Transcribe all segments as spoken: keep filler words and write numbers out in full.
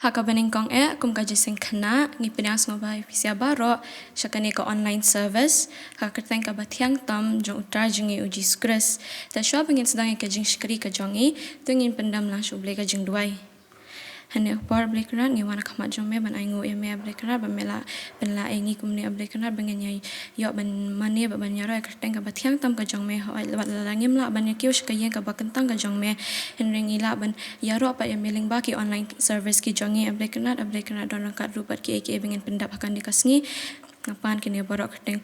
Ha kaba nyngkong eh, kum ka jingkynmaw, ngi pdiang sngewbha ïa phi baroh sha kane ka online service ha ka kyrteng kaba thiang tam jong U Trai jong ngi U Jisu Khrist. Te shuwa ba ngin sdang ïa ka jingshakri ka jong ngi, to ngin pyndem lang sha U Blei ka jingduwai. Ha kane ka por, A Blei Kynrad, ngi wan ha khmat jong me ban ainguh ïa me, A Blei Kynrad, ba me la pynlah ïa ngi kumne, A Blei Kynrad, ba ngin ïa ïoh ban mane bad ban ïaroh ïa ka kyrteng kaba thiang tam ka jong me. Hooid, lada ngim lah ban ïa kiew sha ka ïing kaba kyntang ka jong me, hynrei ngi lah ban ïaroh pat ïa me lyngba ki online service ki jong ngi, A Blei Kynrad. A Blei Kynrad, don ryngkat ruh bad kiei kiei ba ngin pyndap ha kane ka sngi. Nga pan kine baroh ha ka kyrteng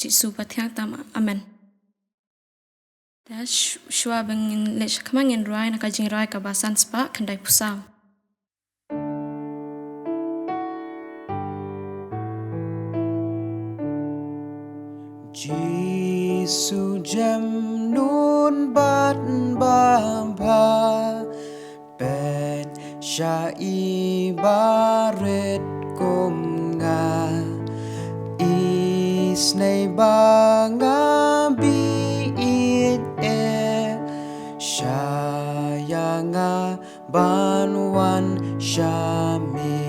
Jisu ba thiang tam. Amen. Te sh-, shuwa ba ngin leit sha khmat, ngin rwai na ka jingrwai kaba san spah khyndai phew saw. Jisu jem nun bad ba bha, peit sha i barit kum nga. Isynei ba nga bit eh, sha ïa nga ban wan sha me,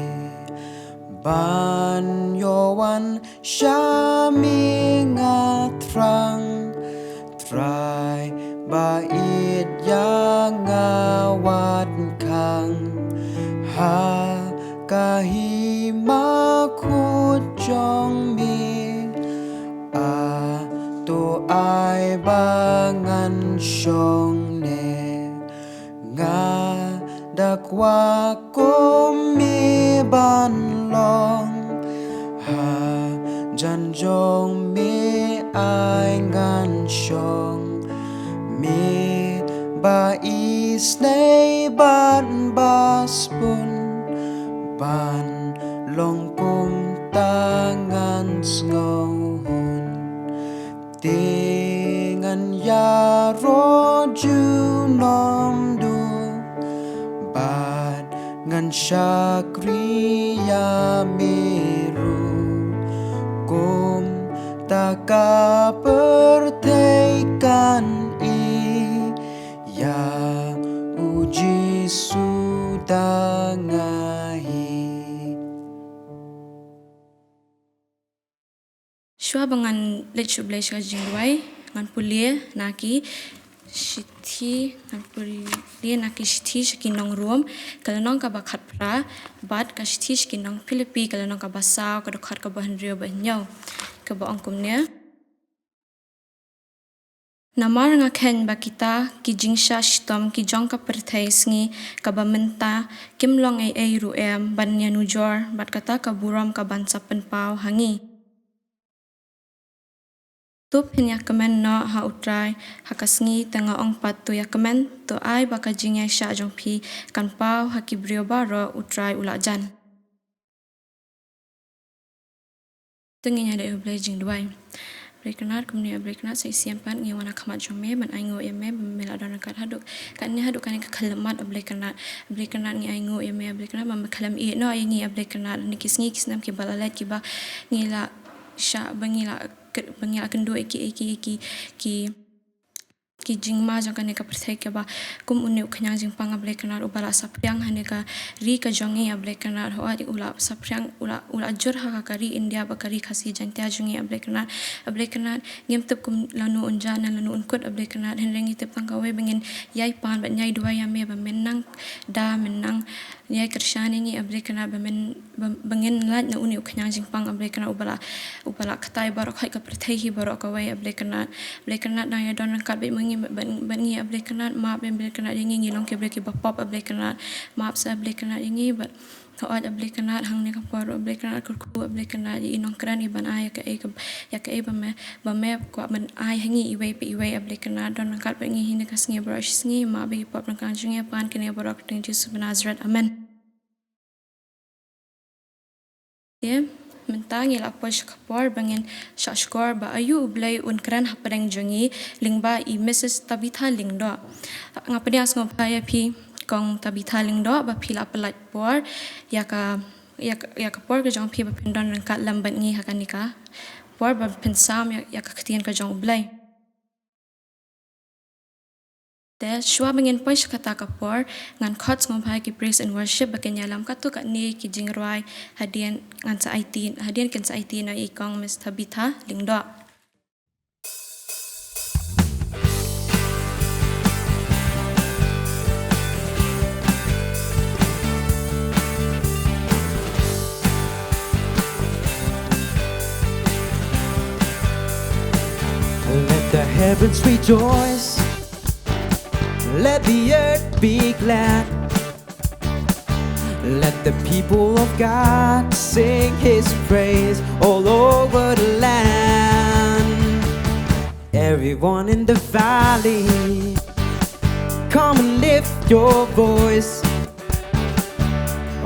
ban ïoh wan sha me nga thrang. Trai ba ïeit ïa nga wat khang ha ka hima khuid jong me. A to ai ba ngan shong ne, nga da kwah kum me ban long. Hajan jong me ai ngan shong, me ba isynei bad ba sbun, ban long kumta ngan sngewhun. Te ngan ïaroh junom duh bad ngan shakri ïa me ruh, kumta ka pyrthei kan ïeit ïa U Jisu da nga hi. Shuwa ba ngan leit sha U Blei sha ka jingduwai, ngan pule na ki shithi, ngan pule na ki shithi sha ki nong Rom, ka lynnong kaba khatphra, bad ka shithi sha ki nong Philippi, ka lynnong kaba saw, ka dkhot kaba hynriew bad hynñiew, kaba ong kumne. Namar nga kheiñ ba kita ki jingshah shitom ki jong ka pyrthei sngi kaba mynta kim long ei ei ruh em ban ïanujor bad kata ka burom ka ban sa pynpaw ha ngi. To phin ïa kmen noh ha U Trai ha ka sngi, te nga ong pat, to ïa kmen, to ai ba ka jingïaishah jong phi kan paw ha ki briew baroh, U Trai u la jan. To ngin ïa leit ha U Blei jingduwai. Blei Kynrad, kumne A Blei Kynrad, sa shisien pat ngi wan ha khmat jong me ban ainguh ïa me ba me la don ryngkat haduh katne, haduh kane ka khyllipmat, A Blei Kynrad. A Blei Kynrad, ngi ainguh ïa me, A Blei Kynrad, ba me khlem ïehnoh ïa ngi, A Blei Kynrad, ha kine ki sngi ki snem kiba la leit kiba ngi la shah, ba ngi la, ba ngi la kynduh ïa ki, ïa ki, ïa ki, ki ki jingma jong kane ka pyrthei kaba kum une u khñiang jingpang, A Blei Kynrad, uba la saphriang ha kane ka ri ka jong ngi, A Blei Kynrad, hooid u la saphriang, u la, u la jur ha ka ri India bad ka ri Khasi Jaiñtia jong ngi, A Blei Kynrad. A Blei Kynrad, ngim tip kum lano un jah ne lano un kut, A Blei Kynrad, hynrei ngi tip tang kawei ba ngin ïai pan bad ïai duwai ïa me ba men nang da, men nang ïai kyrshan ïa ngi, A Blei Kynrad, ba men, ba, ba ngin lait na une u khñiang jingpang, A Blei Kynrad, uba la, uba la ktai baroh khoit ka pyrthei hi baroh kawei, A Blei Kynrad. A Blei Kynrad, nang ïa don ryngkat bad ngi, bad, bad ngi, A Blei Kynrad, map, A Blei Kynrad, ïa ngi, ngi long ki briew kiba pop, A Blei Kynrad, map sa, A Blei Kynrad, ïa ngi, bad hooid, A Blei Kynrad, hangne ka por, A Blei Kynrad, kyrkhu, A Blei Kynrad, ïa i nongkren, i ban ai ïa kaei ka, ïa kaei ba me, ba me kwah ban ai ha ngi iwei pa iwei, A Blei Kynrad, don ryngkat bad ngi ha kane ka sngi baroh shi sngi, map ïa ki pop ryngkang jong ngi, pan kine baroh ha ka kyrteng Jisu ba Nasaret. Amen. Te mynta ngi la poi sha ka por ba ngin shah shkor ba aïu U Blei un kren hapdeng jong ngi lyngba i Missus Tabitha Lyngdoh. Nga pdiang sngewbha ïa phi Kong Tabitha Lyngdoh ba phi la pynlait por ïa ka, ïa ka, ïa ka por ka jong phi ba phin don ryngkat lem bad ngi ha kane ka por ba phin sam ïa, ïa ka ktien ka jong U Blei. Te shuwa ba ngin poi sha kata ka por, ngan khot sngewbha ïa ki praise and worship ba kin ïalam katto katne ki jingrwai hadien ngan sa aiti, hadien kin sa aiti na i kong Miss Tabitha Lyngdoh. Let the heavens rejoice, let the earth be glad. Let the people of God sing his praise all over the land. Everyone in the valley, come and lift your voice.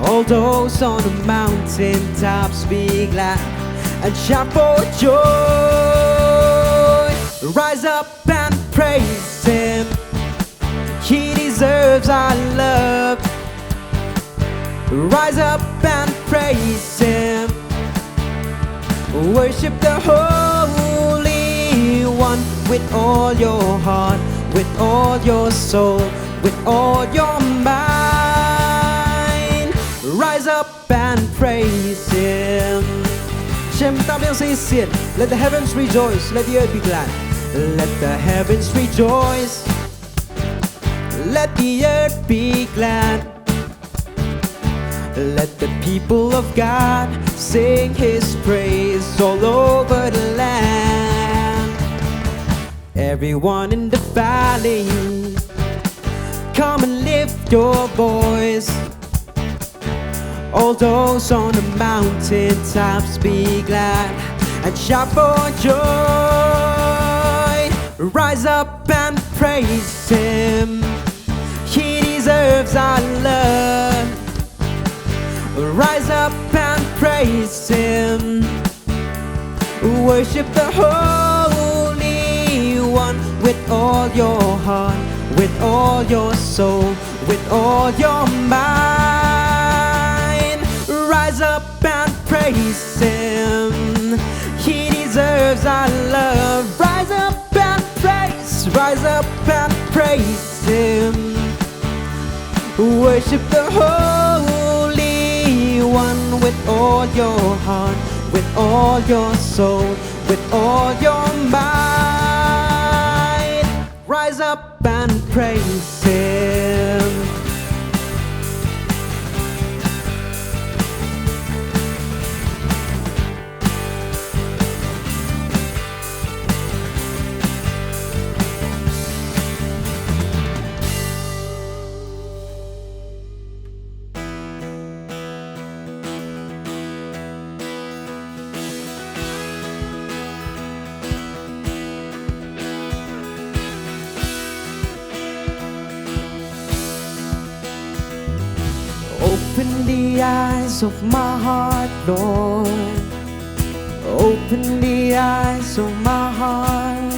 All those on the mountain tops, be glad and shout for joy. Rise up and praise him. He deserves our love. Rise up and praise him. Worship the Holy One with all your heart, with all your soul, with all your mind. Rise up and praise him. Shem tam yang sing sin. Let the heavens rejoice, let the earth be glad. Let the heavens rejoice, let the earth be glad. Let the people of God sing his praise all over the land. Everyone in the valley, come and lift your voice. All those on the mountain tops, be glad and shout for joy. Rise up and praise him. He deserves our love. Rise up and praise him. Worship the Holy One with all your heart, with all your soul, with all your mind. Rise up and praise him. He deserves our love. Rise up and praise, rise up and praise him. Worship the Holy One with all your heart, with all your soul, with all your mind. Rise up and praise him. Open the eyes of my heart, Lord. Open the eyes of my heart.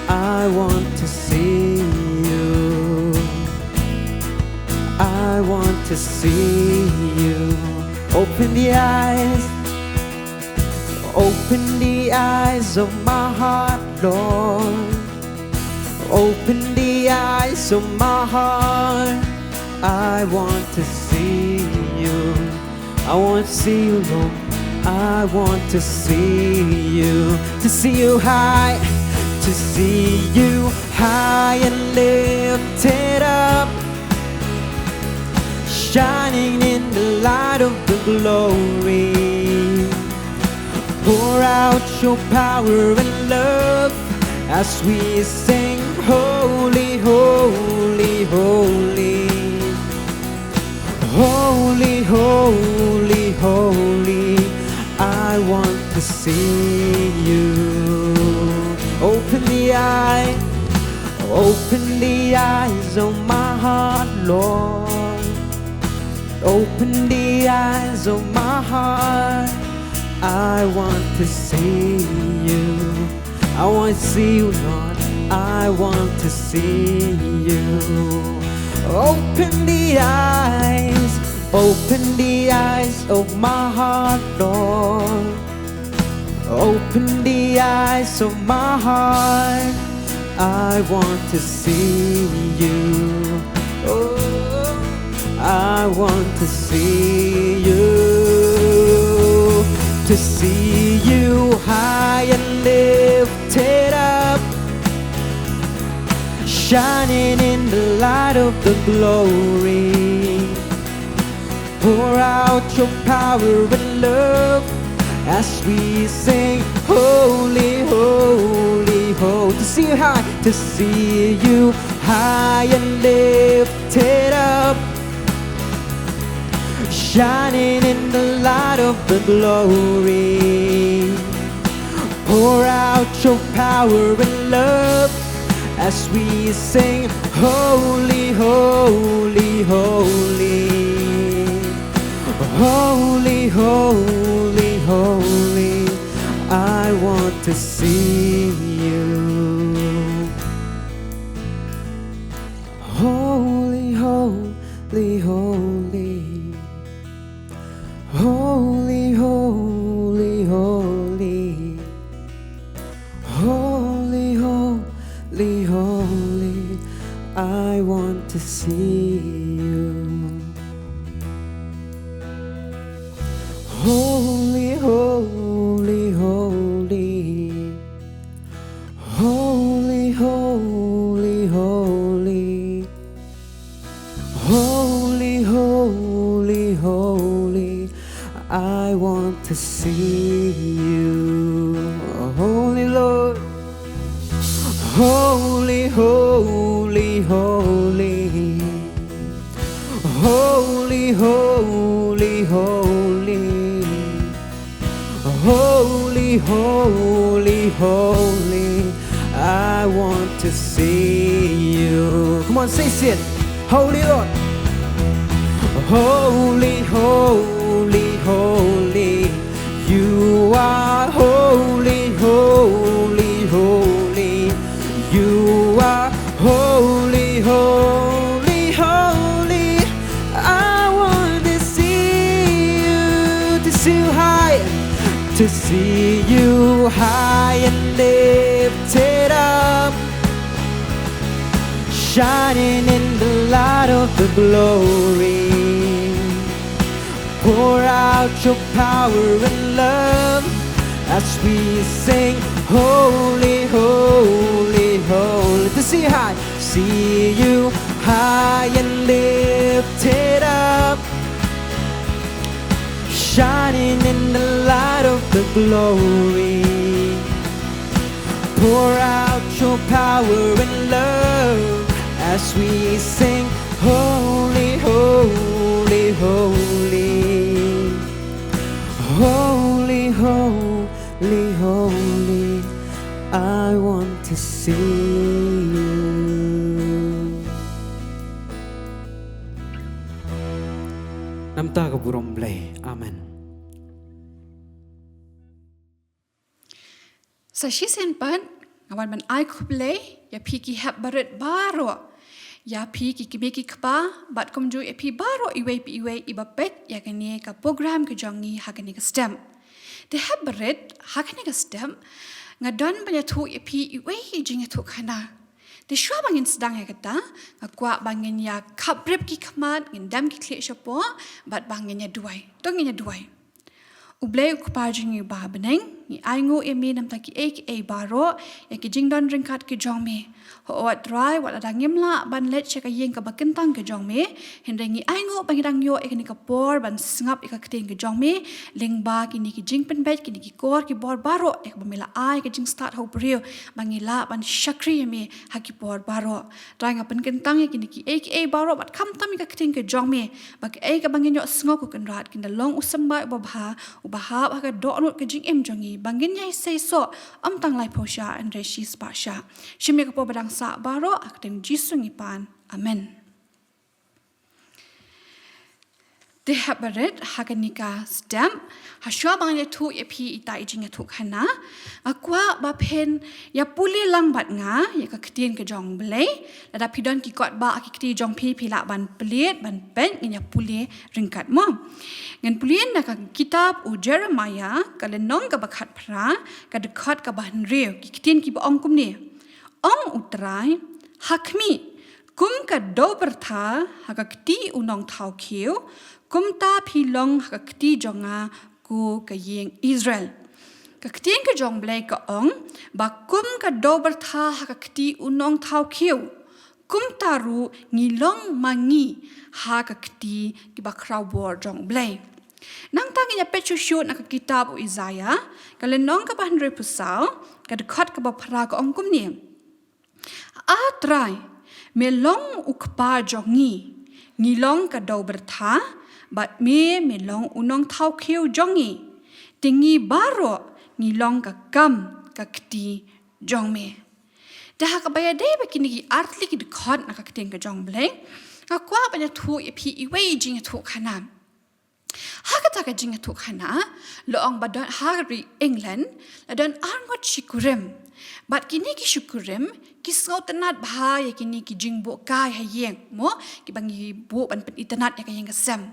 I want to see you. I want to see you. Open the eyes. Open the eyes of my heart, Lord. Open the eyes of my heart. I want to see you. I want to see you, Lord. I want to see you. To see you high, to see you high and lifted up, shining in the light of the glory. Pour out your power and love as we sing, "Holy, holy, holy. Holy, holy, holy. I want to see you." Open the eye, open the eyes of my heart, Lord. Open the eyes of my heart. I want to see you. I want to see you, Lord. I want to see you. Open the eyes. Open the eyes of my heart, Lord. Open the eyes of my heart. I want to see you. Oh, I want to see you. To see you high and lifted up, shining in the light of the glory. Pour out your power and love as we sing, "Holy, holy, holy." To see you high, to see you high and lifted up, shining in the light of the glory. Pour out your power and love as we sing, "Holy, holy, holy. Holy, holy, holy. I want to see you." Holy, holy, holy. Holy, holy, holy. Holy, holy, holy. I want to see you. Holy, holy, holy. Holy, holy, holy. Holy, holy, holy, I want to see you. Holy Lord. Holy, holy, holy. Holy, holy, holy. Holy, holy, holy, I want to see you. Come on, say it. Holy Lord. Holy, holy, holy, you are holy, holy, holy. You are holy, holy, holy. I want to see you, to see you high, to see you high and lifted up, shining in the light of the glory. Pour out your power and love as we sing, "Holy, holy, holy." To see you high, see you high and lifted up, shining in the light of the glory. Pour out your power and love as we sing, "Holy, holy, holy. Holy, holy, holy, I want to see you." Namar ka burom Blei. Amen. Sa shisien pat, nga wan ban ai khublei ïa phi ki hep barit baroh, ïa phi ki kmie ki kpa, bad kumjuh ïa phi baroh iwei pa iwei iba peit ïa kane ka program ka jong ngi ha kane ka step. Te hep barit, ha kane ka step, nga don ban ïathuh ïa phi iwei i jingïathuhkhana. Te shuwa ba ngin sdang ïa kata, nga kwah ba ngin ïa khapbrip ki khmat, ngin dem ki khlieh shapoh, bad ba ngin ïa duwai. To ngin ïa duwai. U Blei u Kpa jong ngi uba ha bneng, ngi ainguh ïa me namar kiei kiei baroh, ïa ki jingdon ryngkat ki jong me. Hooid Trai, wat lada ngim lah ban leit sha ka ïing kaba kyntang ka jong me, hynrei ngi ainguh ba ngi dang ïoh ïa kane ka por ban sngap ïa ka ktien ka jong me, lyngba kine ki jingpynbeit, kine ki kor ki bor baroh, ïa kaba me la ai ka jingstad ha u briew, ba ngi lah ban shakri ïa me ha ki por baroh. Trai, nga pynkyntang ïa kine kiei kiei baroh bad khamtam ïa ka ktien ka jong me, ba kaei kaba ngin ïohsngew ko Kynrad, kin da long u symbai uba bha, uba hap ha ka dohnud ka jingim jong ngi, ba ngin ïai sei soh, ym tang laiphew shah, hynrei shispah shah. Shim ïa ka por ba dang sah baroh, ha ka kyrteng Jisu ngi pan. Amen. Te hep barit, ha kane ka step, ha shuwa ba ngan ïathuh ïa phi ita i jingïathuhkhana, nga kwah ba phin ïa pule lang bad nga ïa ka ktien ka jong u Blei. Lada phi don ki kot ba ha ki kti jong phi, phi lah ban plie, ban peit, ngin ïa pule ryngkat mo. Ngan pule na ka kitab u Jeremiah, ka lynnong kaba khatphra, ka dkhot kaba hynriew, ki ktien kiba ong kumne. Ong U Trai, ha khmih, kum ka dew byrtha ha ka kti u nongthaw khiew, kumta phi long ha ka kti jong nga, ko ka ïing Israel. Ka ktien ka jong Blei ka ong, ba kum ka dew byrtha ha ka kti u nongthaw khiew, kumta ruh ngi long ma ngi ha ka kti kiba khraw bor jong Blei. Nangta ngin ïa peit shuh shuh na ka kitab u Isaiah, ka lynnong kaba hynriewphew saw, ka dkhot kaba phra ka ong kumne. A Trai, me long u kpa jong ngi, ngi long ka dew byrtha, bad me, me long u nongthaw khiew jong ngi. Te ngi baroh, ngi long ka kam ka kti jong me. Te ha kaba ïadei bad kine ki artylli ki dkhot na ka ktien ka jong Blei, nga kwah ban ïathuh ïa phi iwei i jingïathuhkhana. Ha kata ka jingïathuhkhana, la ong ba don ha ri England, la don arngut shi kurim. Bad kine ki shi kurim, ki sngewtynnad bha ïa kine ki jingbuh kai ha ïing, mo, kiba ngi buh ban pynitynnad ïa ka ïing ka sem.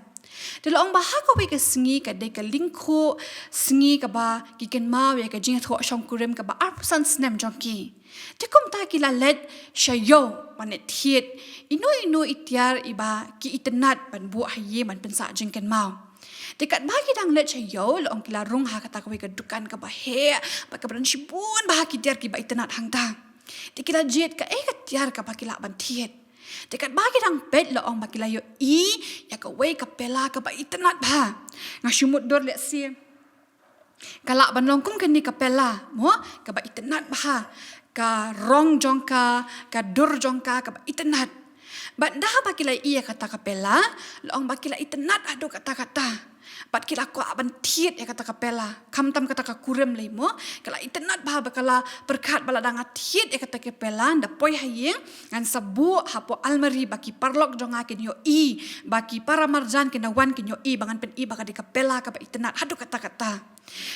Te la ong ba ha kawei ka sngi ka dei ka lyngkhuh sngi kaba ki kynmaw ïa ka jingïathuh shongkurim kaba arphew san snem jong ki. Te kumta ki la leit sha ïew ban leit thied ino ino i tiar iba ki itynnad ban buh ha ïing ban pynsah jingkynmaw. Te katba ki dang leit sha ïew, la ong ki la rung ha kata kawei ka dukan kaba heh bad kaba don shibun bha ki tiar kiba itynnad hangta. Te ki la jied kaei ka tiar kaba ki lah ban thied. Te katba ki dang peit, la ong ba ki la ïohi ïa kawei ka pela kaba itynnad bha. Nga shu mutdur lehse ka lah ban long kum kane ka pela, mo, kaba itynnad bha, ka rong jong ka, ka dur jong ka, kaba itynnad. Bad ynda haba ki la ïohi ïa kata ka pela, la ong ba ki la itynnad haduh katta katta. Bad ki la kwah ban thied ïa kata ka pela, khamtam kata ka kurim lei, mo, ka la itynnad bha ba ka la pyrkhat ba lada nga thied ïa kata ka pela, ynda poi ha ïing, ngan sa buh hapoh almari ba ki paralok jong nga kin ïohi, ba ki para marjan kin da wan kin ïohi ba ngan pyni ba ka dei ka pela kaba itynnad haduh katta katta.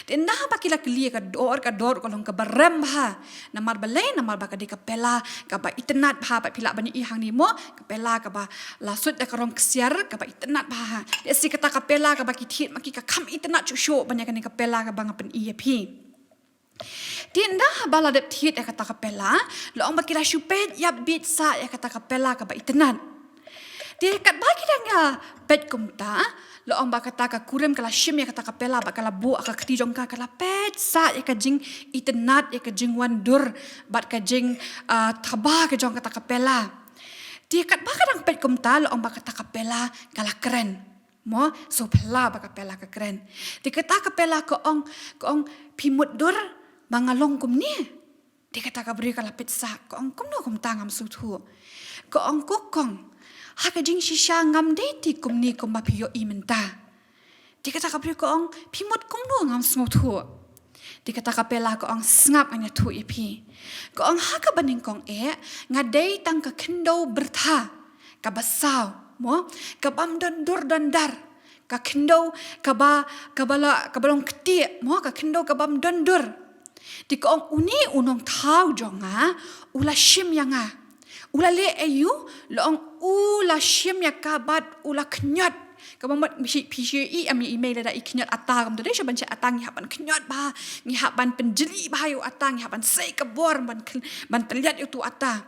Te ynda haba ki la kylli ïa ka dor, ka dor ka long kaba rem bha. Namar balei? Namar ba ka dei ka pela kaba itynnad bha, ba phi lah ban ïohi hangne, mo, ka pela kaba la sut da ka rong ksiar kaba itynnad bha. Lehse kata ka pela kaba ki thied ma ki ka kham itynnad shuh shuh ban ïa kane ka pela kaba nga pyni ïa phi. Te ynda haba la dep thied ïa kata ka pela, la ong ba ki la shu peit ïapbit sah ïa kata ka pela kaba itynnad. Te katba ki dang ïa peit kumta, la ong ba kata ka kurim ka la shim ïa kata ka pela bad ka la buh ha ka kti jong ka, ka la peit sah ïa ka jingitynnad, ïa ka jingwan dur bad ka jing, ah, thaba ka jong kata ka pela. Te katba ka dang peit kumta, la ong ba kata ka pela ka la kren. Mo, sngewphylla ba ka pela ka kren. Te kata ka pela ka ong, ka ong, phi mutdur ba nga long kumne? Te kata ka briew ka la peit sah, ka ong, kumno kumta, ngam sngewthuh. Ka ong, ko kong, ha ka jingshisha ngam dei ti kumne kumba phi ïohi mynta. Te kata ka briew ka ong, phi mut kumno, ngam sngewthuh. Te kata ka pela ka ong, sngap, ngan ïathuh ïa phi. Ka ong, ha kaba nyngkong eh, nga dei tang ka khyndew byrtha kaba saw, mo, kabym don dur don dar. Ka khyndew kaba, kaba la, kaba long ktieh, mo, ka khyndew kabym don dur. Te ka ong, une u nongthaw jong nga u la shim ïa nga. U la leh aïu? La ong, u la shim ïa ka bad u la khñiot. Kaba mut phi, phi shu ïohi em, ïa i mei lada i khñiot ata kumta, dei sha ban shet ata ngi hap ban khñiot bha, ngi hap ban pynjli bha ïa u ata, ngi hap ban sei ka bor ban khl-, ban tylliat ïa utu u ata.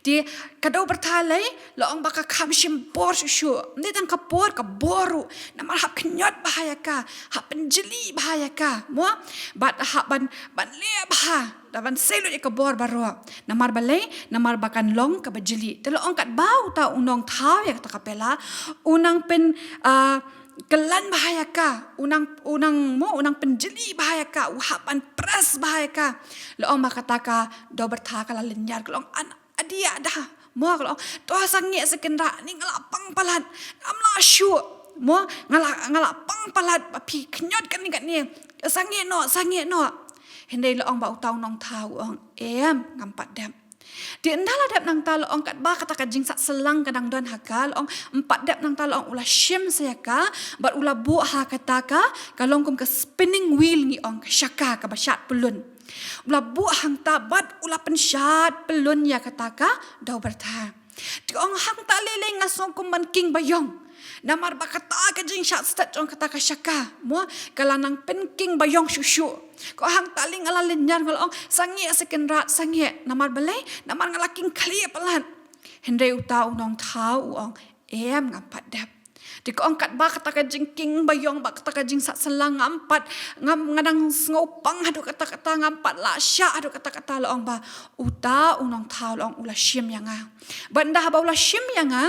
Te ka dew byrtha lei, la ong ba ka kham shim bor shuh shuh. Ym dei tang ka por, ka bor ruh. Namar hap khñiot bha ïa ka, hap pynjli bha ïa ka, mo? Bad hap ban, ban leh bha, da ban sei lut ïa ka bor baroh. Namar balei? Namar ba kan long kaba jli. Te la ong katba uta u nongthaw ïa kata ka pela, u nang pyn, ah, khlaiñ bha ïa ka, u nang, u nang, mo, u nang pynjli bha ïa ka, u hap ban press bha ïa ka. La ong ba kata ka dew byrtha ka la lynñiar, ka la ong, an, adia da, mo, ka la ong, to sangeh sa kynrad, ni nga la pang palat, ngam lah shuh, mo, nga la, nga la pang palat ba phi khñiot kane kane. Sangeh noh, sangeh noh. Hynrei la ong ba uta u nongthaw u ong, em, ngam pat dep. Te ynda la dep nangta, la ong, katba kata ka jingsah syllang ka dang don ha ka, la ong, ym pat dep nangta, la ong, u la shim sa ïa ka bad u la buh ha kata ka, ka long kum ka spinning wheel ngi ong, ka shaka kaba shad pyllun. U la buh hangta bad u la pynshad pyllun ïa kata ka dew byrtha. Te ong, hangta lei lei nga sngew kum ban king baïong. Namar ba kata ka jingshah stet jong kata ka shaka, mo, ka la nang pynking ba ïong shuh shuh. Ko hangta lei nga la lynñiar nga la ong, sangeh sa Kynrad, sangeh. Namar balei? Namar nga la king khlieh palat. Hynrei uta u nongthaw u ong, em, ngam pat dep. Te ko ong katba kata ka jingking ba ïong, ba kata ka jingsah slang, ngam pat, ngam, nga dang sngewpang haduh katta katta, ngam pat lah shah haduh katta katta, la ong ba uta u nongthaw la ong u la shim ïa nga. Bad ynda haba u la shim ïa nga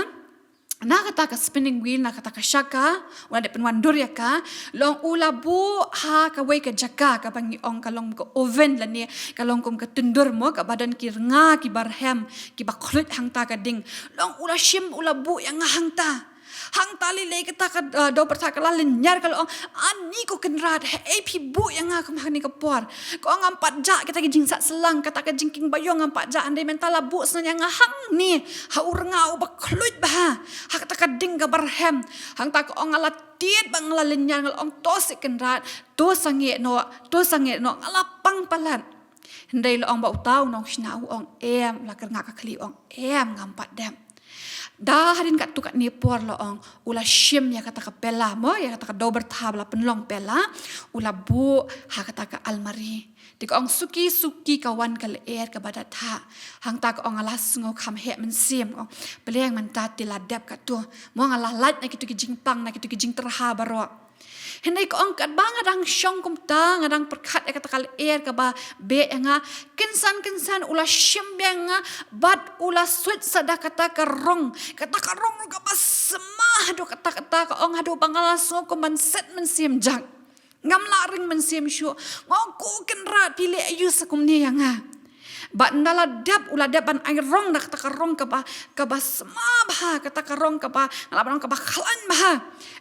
na kata ka spinning wheel, na kata ka shaka, u la dep pynwandur ïa ka, la ong u la buh ha kawei ka jaka kaba ngi ong ka long ka oven lane ka long kum ka tyndur, mo, kaba don ki rnga kiba rhem, kiba khluit hangta ka ding. La ong u la shim, u la buh ïa nga hangta. Hangta lei lei kata ka, uh, Dew Byrtha ka la lynñiar, ka la ong, ani ko Kynrad, haei phi buh ïa nga kum ha kane ka por? Ko ong ngam pat jah kata ka jingsah slang, kata ka jingking ba ïong ngam pat jah, hynrei mynta la buh shen ïa nga hangne ha u rnga uba khluit bha, ha kata ka ding kaba rhem. Hangta ko ong nga la tied bad nga la lynñiar, nga la ong to seh Kynrad, to sangeh noh, to sangeh noh, nga la pang palat. Hynrei la ong ba uta u nongshna u ong em, u la kyrngah ka khlieh u ong em, ngam pat dep. Da hadien katto katne por, la ong, u la shim ïa kata ka pela, mo, ïa kata ka Dew Byrtha ba la pynlong pela, u la buh ha kata ka almari. Te ko ong suki suki ka wan ka lyer kaba da thah. Hangta ko ong nga la sngew kham heh mynsiem, ko ong, pyrshang mynta te la dep katto. Mo, nga la lait na kito ki jingpang, na kito ki jingtyrha baroh. Hynrei ko ong katba nga dang shong kumta, nga dang pyrkhat ïa kata ka lyer kaba beh ïa nga, kynsan kynsan u la shim biang ïa nga bad u la suit sa da kata ka rong, kata ka rong ruh kaba sma haduh katta katta, ko ong haduh ba nga la sngew kum ban set mynsiem jak. Ngam lah ring mynsiem shuh. Nga ong ko Kynrad, phi leh aïu sa kumne ïa nga? Bad ynda la dep, u la dep ban ai rong da kata ka rong kaba, kaba sma bha, kata ka rong kaba, nga lah ban ong kaba khlaiñ bha.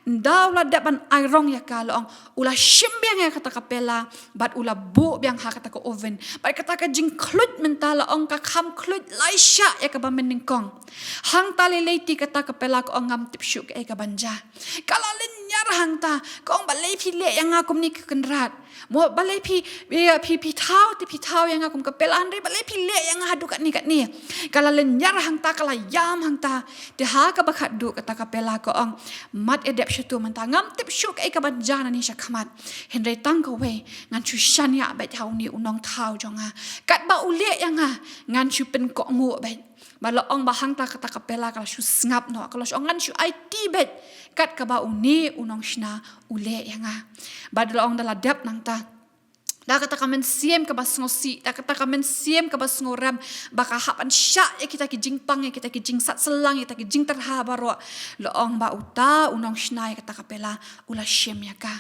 Ynda u la dep ban ai rong ïa ka, la ong u la shim biang ïa kata ka pela bad u la buh biang ha kata ka oven. Bad kata ka jingkhluit mynta, la ong, ka kham khluit laishah ïa kaba mynnyngkong. Hangta lei lei te kata ka pela, ko ong, ngam tip shuh kaei kaban jia. Ka la lynñiar hangta, ko ong, balei phi leh ïa nga kumne ko Kynrad? Mo, balei phi, phi, phi, phi thaw te phi thaw ïa nga kum ka pela, hynrei balei phi leh ïa nga haduh katne katne? Ka la lynñiar hangta, ka la ïam hangta. Te ha kaba khatduh kata ka pela, ko ong, mat ïa dep sha tu mynta, ngam tip shuh kaei kaban jia nangne sha khmat. Hynrei tang kawei, ngan shu shaniah beit ha une u nongthaw jong nga. Katba u leh ïa nga, ngan shu pynkohnguh beit. Bad la ong ba hangta kata ka pela ka la shu sngap noh, ka la shu ong, ngan shu aiti beit kat kaba une u nongshna u leh ïa nga. Bad la ong da la dep nangta, da kata ka mynsiem kaba sngewsih, da kata ka mynsiem kaba sngewrem, ba ka hap ban shah ïa kita ki jingpang, ïa kita ki jingsat slang, ïa kita ki jingtyrha baroh, la ong ba uta u nongshna ïa kata ka pela u la shim ïa ka.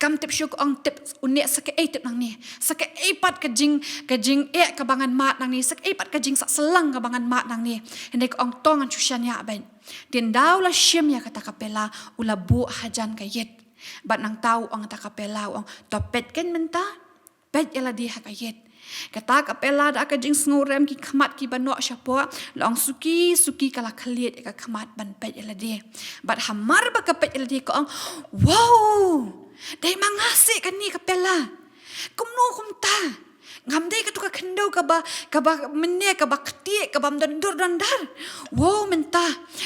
Kam tip shuh, ko ong, tip une sa kaei, tip nangne sa kaei pat ka jing, ka jingeh kaba ngan mad nangne, sa kaei pat ka jingsat slang kaba ngan mad nangne. Hynrei ko ong, to ngan shu shaniah beit. Te ynda u la shim ïa kata ka pela, u la buh hajan ka ïit. Bad nangta u ong kata ka pela, u ong, to peit keiñ mynta, peit ïa lade ha ka ïit. Kata ka pela da ka jingsngewrem, ki khmat kiba noh shapoh, la ong suki suki ka la khlieh ïa ka khmat ban peit ïa lade. Bad hamar ba ka peit ïa lade, ka ong, wow, dei ma nga seh kane ka pela. Kumno kumta? Ngam dei kato ka khyndew kaba, kaba mynne, kaba ktieh, kaba ym don dur don dar. Wow, mynta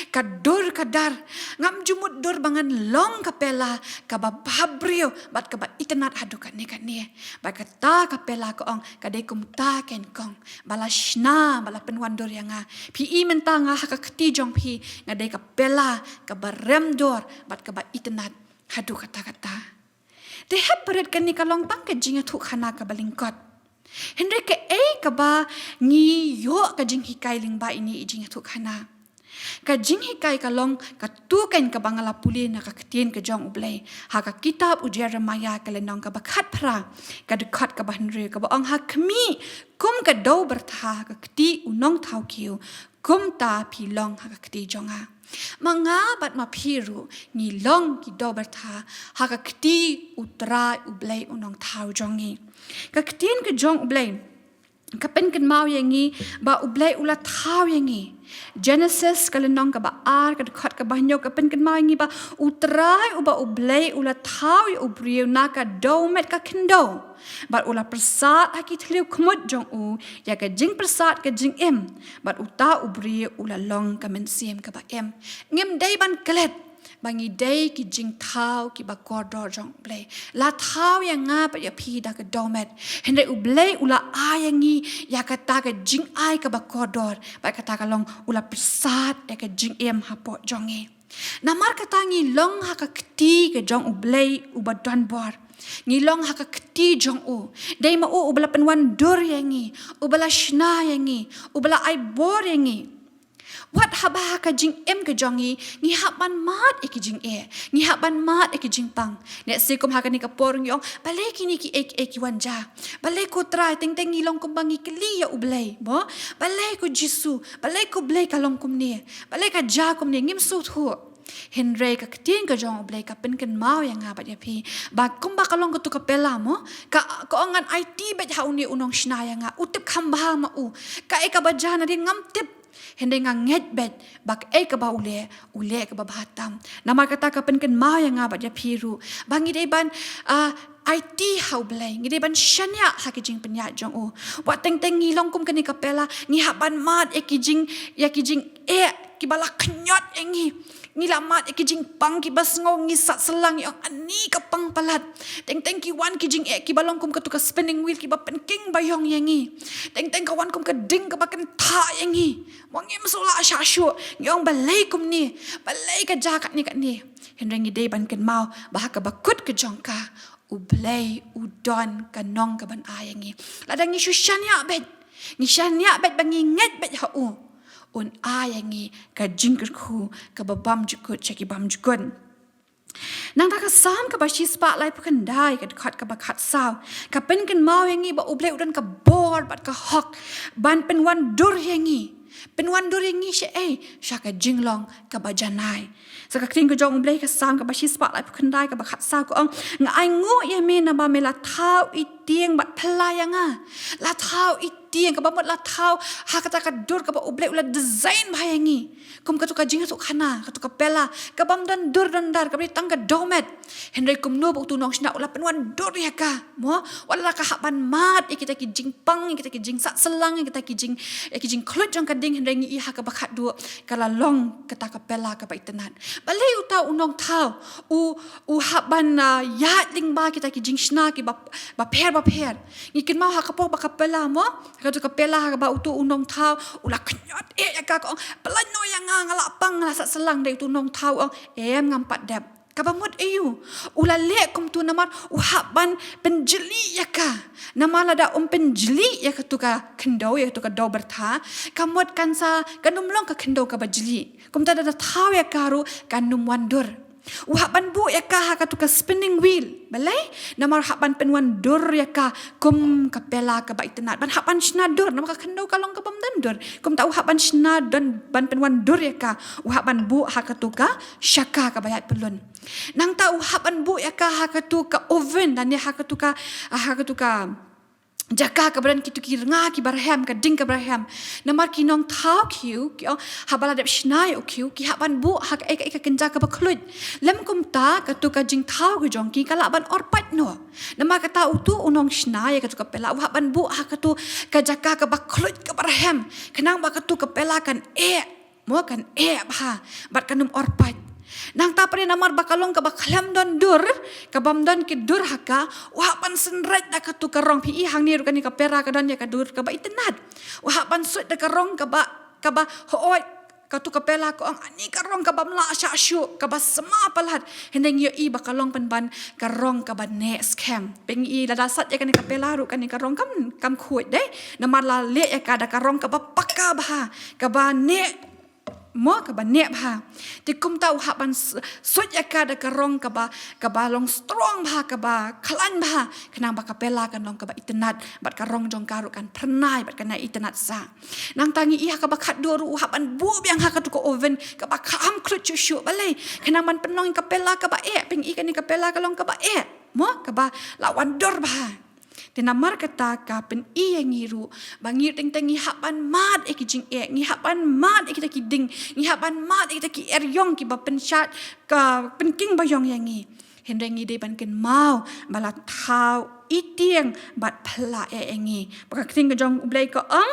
ka dur ka dar. Ngam ju mut dur ba ngan long ka pela kaba bhabriew bad kaba itynnad haduh katne katne. Bad kata ka pela, ka ong, ka dei kumta keiñ kong, ba la shna, ba la pynwandur ïa nga. Phi i mynta nga ha ka kti jong phi, nga dei ka pela kaba rem dur bad kaba itynnad haduh katta katta. Te hep ba rit, kane ka long tang ka jingïathuhkhana kaba lyngkot. Hynrei kaei kaba ngi ïoh ka jinghikai lyngba ine i jingïathuhkhana? Ka jinghikai ka long katu keiñ kaba nga la pule na ka ktien ka jong U Blei ha ka kitab u Jeremaïah, ka lynnong kaba khatphra, ka dkhot kaba hynriew, kaba ong, ha khmih kum ka dew byrtha ha ka kti u nongthaw kiew, kumta phi long ha ka kti jong nga. Ma nga bad ma phi ruh ngi long ki dew byrtha ha ka kti U Trai U Blei u nongthaw jong ngi. Ka ktien ka jong U Blei ka pynkynmaw ïa ngi ba U Blei u la thaw ïa ngi. Genesis ka lynnong kaba ar, ka dkhot kaba hynñiew, ka pynkynmaw ïa ngi ba U Trai uba U Blei u la thaw ïa u briew na ka dew met ka khyndew, bad u la pyrsad ha ki thliew khmut jong u ïa ka jingpyrsad ka jingim, bad uta u briew u la long ka mynsiem kaba im. Ngim dei ban klet ba ngi dei ki jingthaw kiba kordor jong U Blei. La thaw ïa nga bad ïa phi da ka dewmet. Hynrei U Blei u la ai ïa ngi ïa kata ka jingai kaba kordor bad kata ka long u la pyrsad ïa ka jingim hapoh jong ngi. Namar kata ngi long ha ka kti ka jong U Blei uba donbor. Ngi long ha ka kti jong u. Dei ma u uba la pynwandur ïa ngi, uba la shna ïa ngi, uba la ai bor ïa ngi. Wat haba ha ka jingim ka jong ngi, ngi hap ban mad ïa ki jingeh, ngi hap ban mad ïa ki jingpang. Ngi sngewthuh kum ha kane ka por ngi ong, balei kine kiei kiei ki wan jia. Balei ko Trai, teng teng ngi long kumba ngi kylli ïa U Blei, mo? Balei ko Jisu, balei ko Blei ka long kumne, balei ka jia kumne, ngim sngewthuh. Hynrei ka ktien ka jong U Blei ka pynkynmaw ïa nga bad ïa phi ba kumba ka long katu ka pela, mo, ka, ka ong ngan aiti beit ha une u nongshna ïa nga, u tip kham bha ma u. Kaei kaba jia nadien ngam tip. Hynrei nga ngeit beit ba kaei kaba u leh, u leh kaba bha tam. Namar kata ka pynkynmaw ïa nga bad ïa phi ruh ba ngi dei ban, ah, aiti ha U Blei, ngi dei ban shaniah ha ki jingpynïaid jong u. Wat teng teng ngi long kum kane ka pela, ngi hap ban mad ïa ki jing, ïa ki jingeh kiba la khñiot ïa ngi. Ngi la mad ïa ki jingpang kiba sngew ngi sat syllang, ïa, ani ka pang palat. Teng teng ki wan ki jingeh kiba long kum katu ka spinning wheel kiba pynking baïong ïa ngi. Teng teng ka wan kum ka ding kaba kyntha ïa ngi. Mo, ngim sngewlah shah shuh, ngi ong balei kumne, balei ka jia katne katne. Hynrei ngi dei ban kynmaw ba ha kaba kut ka jong ka, U Blei u don ka nong kaban ai ïa ngi. Lada ngi shu shaniah beit, ngi shaniah beit ba ngi ngeit beit ha u, un ai ïa ngi ka jingkyrkhu kaba bymjukut sha ki bymjukut. Nangta ka Salm kaba shispah laiphew khyndai, ka dkhot kaba khatsaw, ka pynkynmaw ïa ngi ba U Blei u don ka bor bad ka hok ban pynwandur ïa ngi. Pynwandur ïa ngi shaei? Sha ka jinglong kaba janai. Sa ka ktien ka jong U Blei, ka Salm kaba shispah laiphew khyndai, kaba khatsaw, ka ong, nga ainguh ïa me naba me la thaw i tieng bad phylla ïa nga. La thaw i tieng, kaba mut la thaw ha kata ka dur kaba U Blei u la design bha ïa ngi. Kum katu ka jingïathuhkhana, katu ka pela kabym don dur don dar, kaba dei tang ka dewmet. Hynrei kumno ba utu u nongshna u la pynwandur ïa ka, mo? Wat la ka hap ban mad ïa kita ki jingpang, ïa kita ki jingsat syllang, ïa kita ki jing, ïa ki jingkhluit jong ka ding, hynrei ngi i ha kaba khatduh ka la long kata ka pela kaba itynnad. Balei uta u nongthaw u, u hap ban, ah, ïaid lyngba kita ki jingshna kiba, bapher bapher. Ngi kynmaw ha ka por ba ka pela, mo, ha katu ka pela ha kaba utu u nongthaw u la khñiot eh ïa ka, ka ong, pyllait noh ïa nga, nga la pang, nga la sat syllang. Dei utu u nongthaw u ong, em, ngam pat dep. Kaba mut aïu? U la leh kumtu namar u hap ban pynjli ïa ka. Namar lada um pynjli ïa katu ka khyndew, ïa katu ka dew byrtha, ka mut kan sa, kan ym long ka khyndew kaba jli. Kumta lada thaw ïa ka ruh kan ym wandur. U hap ban buh ïa ka ha katu ka spinning wheel. Balei? Namar u hap ban pynwandur ïa ka kum ka pela kaba itynnad. Ban hap ban shna dur, namar ka khyndew ka long kabym don dur. Kumta u hap ban shna don, ban pynwandur ïa ka. U hap ban buh ha katu ka shaka kaba ïaid pyllun. Nangta u hap ban buh ïa ka ha katu ka oven, lane ha katu ka, ha katu ka jaka kaba don kitu ki rnga kiba rhem, ka ding kaba rhem. Namar ki nongthaw khiew, ki ong, haba la dep shna ïa u khiew, ki hap ban buh ha kaei kaei ka kynja kaba khluit. Lym kumta, katu ka jingthaw ka jong ki ka lah ban orpait noh. Namar kata utu u nongshna ïa katu ka pela u hap ban buh ha katu ka jaka kaba khluit kaba rhem, khnang ba katu ka pela kan eh, mo, kan eh bha bad kan ym orpait. Nangta pat namar ba ka long kaba khlem don dur, kabym don ki dur ha ka, u hap ban synreit da katu ka rong. Phi i hangne ruh kane ka pela ka don ïa ka dur kaba itynnad. U hap ban suit da ka rong kaba, kaba hooid. Katu ka pela ka ong, ani ka rong kabym lah shah shuh, kaba sma palat. Hynrei ngi ïohi ba ka long pynban ka rong kaba neh skhem. Phi i lada sat ïa kane ka pela ruh kane ka rong kam, kam khuid dei. Namar la leh ïa ka da ka rong kaba pakka bha, kaba neh, mo, kaba neh bha. Te kumta u hap ban s-, suit ïa ka da ka rong kaba, kaba long strong bha, kaba khlaiñ bha, khnang ba ka pela kan long kaba itynnad, bad ka rong jong ka ruh kan phyrnai bad kan ïa itynnad sah. Nangta ngi i ha kaba khatduh ruh u hap ban buh biang ha katu ka oven kaba kham khluit shuh shuh. Balei? Khnang ban pynlong ïa ka pela kaba eh. Phi i kane ka pela ka long kaba eh, mo, kaba la wandur bha. Te namar kata ka pyni ïa ngi ruh ba ngi teng teng ngi hap ban mad ïa ki jingeh, ngi hap ban mad ïa kita ki ding, ngi hap ban mad ïa kita ki eriong kiba pynshad, ka pynking baïong ïa ngi. Hynrei ngi dei ban kynmaw ba la thaw i tieng bad phylla ïa ngi. Ba ka ktien ka jong U Blei ka ong,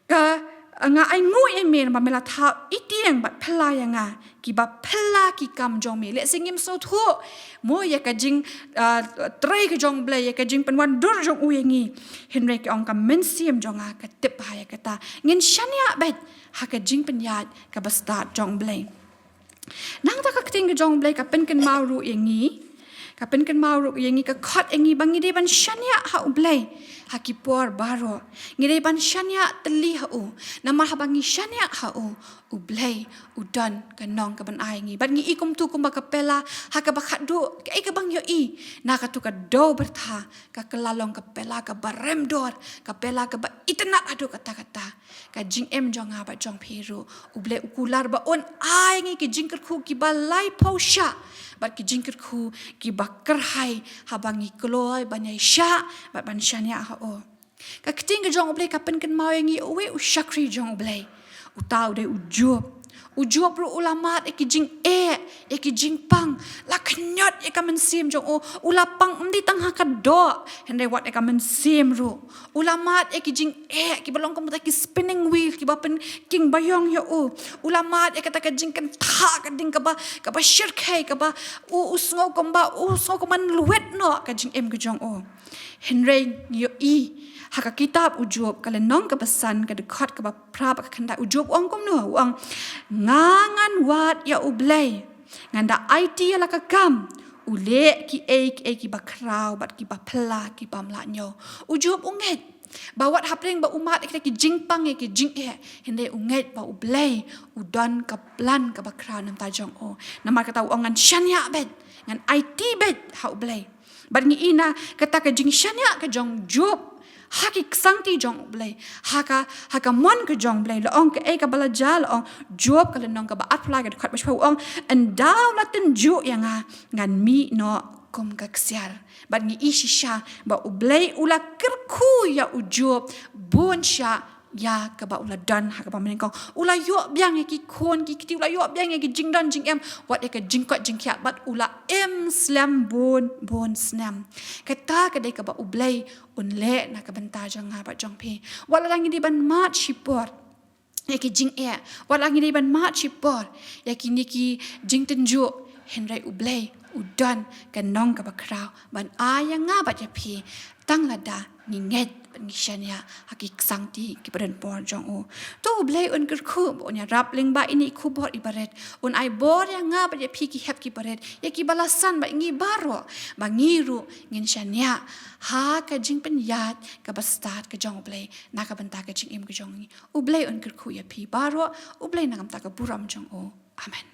ka, Nga ai nguh ïa me namar me la thaw i tieng bad phylla ïa nga, kiba phylla ki kam jong me. Lehse ngim sngewthuh mo ïa ka jing, ah, trei ka jong U Blei, ïa ka jingpynwandur jong u ïa ngi. Hynrei ka ong ka mynsiem jong nga ka tip bha ïa kata. Ngin shaniah beit ha ka jingpynïaid kaba stad jong U Blei. Nangta ka ktien ka jong U Blei ka pynkynmaw ruh ïa ngi. Ka pynkynmaw ruh ïa ngi, ka khot ïa ngi ba ngi dei ban shaniah ha U Blei ha ki por baroh. Ngi dei ban shaniah tylli ha u. Namar haba ngi shaniah ha u, U Blei u don ka nong kaban ai ngi. Bad ngi i kumtu kumba ka pela ha kaba khatduh, kaei kaba ngi ïohi na katu ka dew byrtha, ka kylla long ka pela kaba rem dor, ka pela kaba itynnad haduh katta katta. Ka jingim jong nga bad jong phi ruh, U Blei u kular ba un ai ngi ki jingkyrkhu kiba laiphew shah bad ki jingkyrkhu kiba kyrhai haba ngi kloi ban ïaishah bad ban shaniah ha u. Ka ktien ka jong U Blei ka pynkynmaw ïa ngi uwei u shakri jong U Blei. Uta u dei u Job. U Job ruh u la mad ïa ki jingeh, ïa ki jingpang, la khñiot ïa ka mynsiem jong u. U la pang ym dei tang ha ka doh, hynrei wat ïa ka mynsiem ruh. U la mad ïa ki jingeh kiba long kum kita ki spinning wheel kiba pynking baïong ïa u. U la mad ïa kata ka jingkyntha ka ding kaba, kaba shyrkhei kaba u, u sngew kumba, u sngew kumban lwet noh ka jingim ka jong u. Hynrei ngi ïohi ha ka kitab u Job, ka lynnong kaba san, ka dkhot kaba phra bad ka khyndai, u Job u ong kumno, u ong, nga ngan wad ïa U Blei, ngan da aiti ïa la ka kam, u leh kiei kiei kiba khraw bad kiba phylla kibym lah ñiew. U Job u ngeit ba wat hapdeng ba u mad ïa kita ki jingpang ïa ki jingeh, hynrei u ngeit ba U Blei u don ka plan kaba khraw na ka bynta jong u. Namar kata u ong ngan shaniah beit, ngan aiti beit ha U Blei. Bad ngi i na kata ka jingshaniah ka jong Job ha ki ksangti jong U Blei, ha ka, ha ka mon ka jong U Blei. La ong kaei kaba la jia, la ong Job ka lynnong kaba arphew lai ka dkhot ba shiphew, u ong, ynda u la tynjuh ïa nga, ngan mih noh kum ka ksiar. Bad ngi i shisha ba U Blei u la kyrkhu ïa u Job bun shah ïa kaba u la don ha kaba nyngkong. U la ïoh biang ïa ki khun ki kti, u la ïoh biang ïa ki jingdon jingem, wat ïa ka jingkoit jingkhiah, bad u la im slem bun bun snem. Kata ka dei kaba U Blei un leh na ka bynta jong nga bad jong phi. Wat la ngi dei ban mad shipor ïa ki jingeh, wat la ngi dei ban mad shipor ïa kine ki jingtynjuh, hynrei U Blei u don ka nong kaba khraw ban ai ïa nga bad ïa phi, tang lada ngi ngeit bad ngi shaniah ha ki ksangti kiba don por jong u. To U Blei un kyrkhu ba un ïarap lyngba ine i khubor iba rit, un ai bor ïa nga bad ïa phi ki hep kiba rit, ïa kiba la san bad ngi baroh, ba ngi ruh ngin shaniah ha ka jingpynïaid kaba stad ka jong U Blei na ka bynta ka jingim ka jong ngi. U Blei un kyrkhu ïa phi baroh, U Blei na ka bynta ka burom jong u. Amen.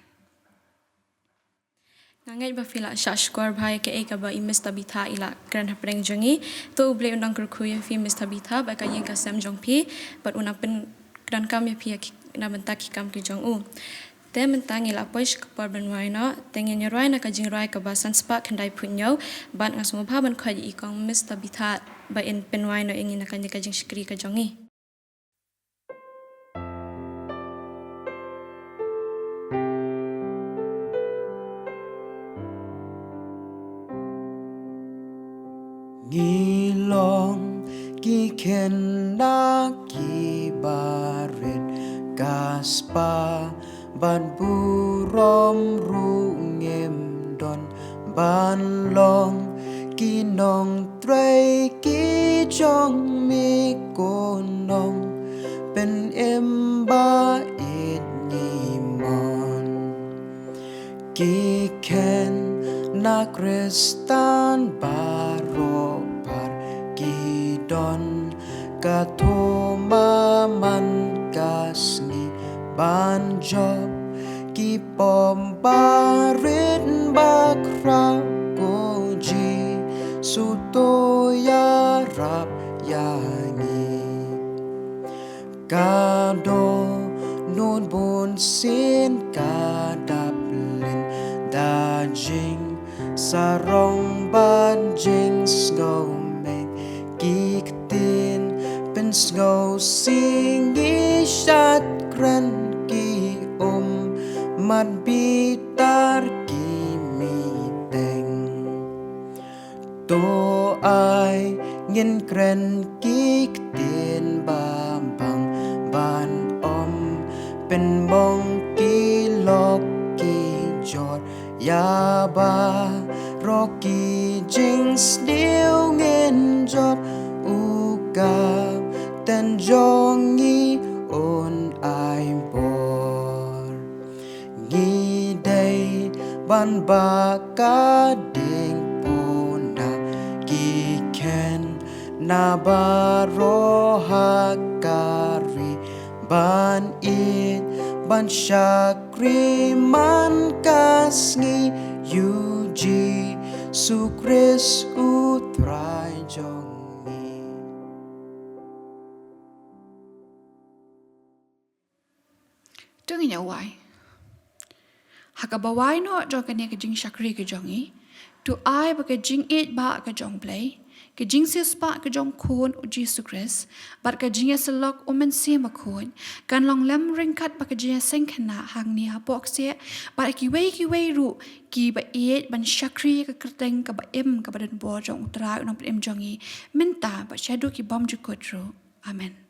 Nga ngeit ba phi la shah shkor bha ïa kaei kaba i Miss Tabitha i la kren hapdeng jong ngi. To U Blei un nang kyrkhu ïa phi Miss Tabitha bad ka ïing ka sem jong phi, bad un nang pyndonkam ïa phi ïa ki, na bynta ki kam ki jong u. Te mynta ngi la poi sha ka por ban wai noh, te ngin ïa rwai na ka jingrwai kaba san spah khyndai phew hynñiew, bad nga sngewbha ban khot ïa i kong Miss Tabitha ba in pynwai noh ïa ngi na kane ka jingshakri ka jong ngi. Ngi long ki khynnah kiba rit, ka spah bad burom ruh ngim don, ban long ki nongtrei ki jong me, ko Nongpynim ba ïeit ngi mon. Ki khynnah Khristan baroh pat ki don ka thma man ka sngi ban jop ki pop barit bakhraw, ko Jisu to ïarap ïa ngi. Ka dohnud bunsien ka dap lynda jingsarong bad jingsngewmeng, ki ktien pynsngewsih ngi shait kren, ki ummat bitar ki mih teng. To ai ngin kren ki ktien ba bang ban Baroh ki jingsniew ngin jop, u Kap ten jong ngi un ai bor. Ngi dei ban ba ka diengphna ki kheiñ na baroh ha ka ri, ban ïeit ban shakri man ka sngi ïa u Jisu Khrist u Trai jong ngi. To ngin ïa wai. Ha kaba wai noh jong kane ka jingshakri ka jong ngi, to ai ba ka jingïeit ba ka jong U Blei, ka jingsiewspah ka jong U Khun U Jisu Khrist, bad ka jingïasyllok U Mynsiem Bakhuid, kan long lem ryngkat bad ka jingïaseng khynnah hangne hapoh ksiar, bad kiwei kiwei ruh kiba ïeit ban shakri ïa ka kyrteng kaba im kaba donbor jong U Trai U Nongpynim jong ngi, mynta bad shaduh ki bymjukut ruh. Amen.